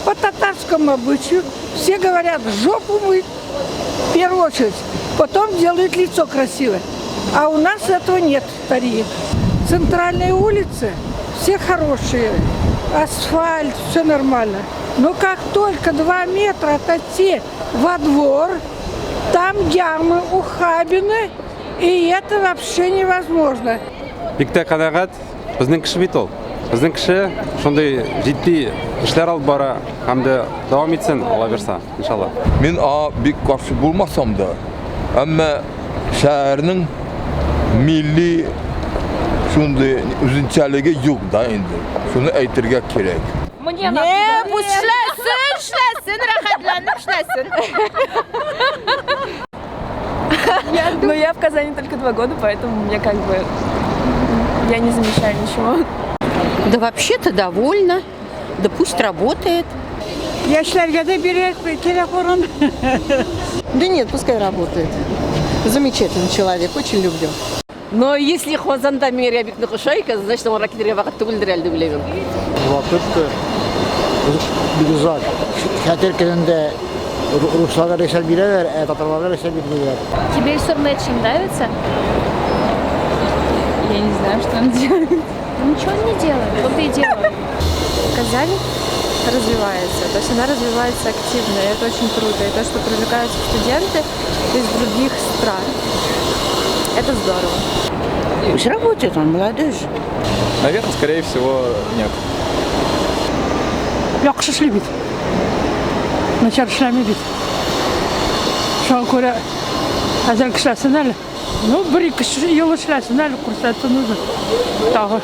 По татарскому обычаю все говорят, жопу мыть в первую очередь, потом делают лицо красивое. А у нас этого нет в Тарии. Центральные улицы все хорошие, асфальт, все нормально. Но как только 2 метра отойти во двор, там ямы, ухабины, и это вообще невозможно. Бик тә канәгать, безнең кеше бит ул. Безнең кеше шундый җитди эшләр алып бара һәм дә дәвам итсен, Алла бирса, иншалла. Мин аңа бик каршы булмасам да, әмма шәһәрнең милли шундый үзенчәлеге юк да инде. Шуны әйтергә кирәк. Мне Не, пусть эшләсен, эшләсен, рәхәтләнеп эшләсен. Но я в Казани только 2 года, поэтому мне как бы я не замечаю ничего. Да вообще-то довольна. Да пусть работает. Яшьләргә дә бирә кирәк урын. Да нет, пускай работает. Замечательный человек, очень люблю. Но если Казанда мэрия бик нык ошый икән, значит, аңа китәргә вакыт түгелдер әле дип уйлыйм. Вакыт бик озак. Хәтер көнендә русларга рөхсәт бирәләр, ә татарларга рөхсәт бирмиләр. Тебе Ильсур Метшин нравится? Я не знаю, что он делает. Ничего он не делает, вот и делает. Казань развивается, то есть она развивается активно, и это очень круто. И то, что привлекаются студенты из других стран, это здорово. Пусть работает, он молодой же. Наверное, скорее всего, нет. Яхшы эшли бит. Начар эшләми бит. Шуңа күрә әзер эшләсен әле. Ну, бер-ике ел эшләсен әле, күрсәтсен үзе. Тагы.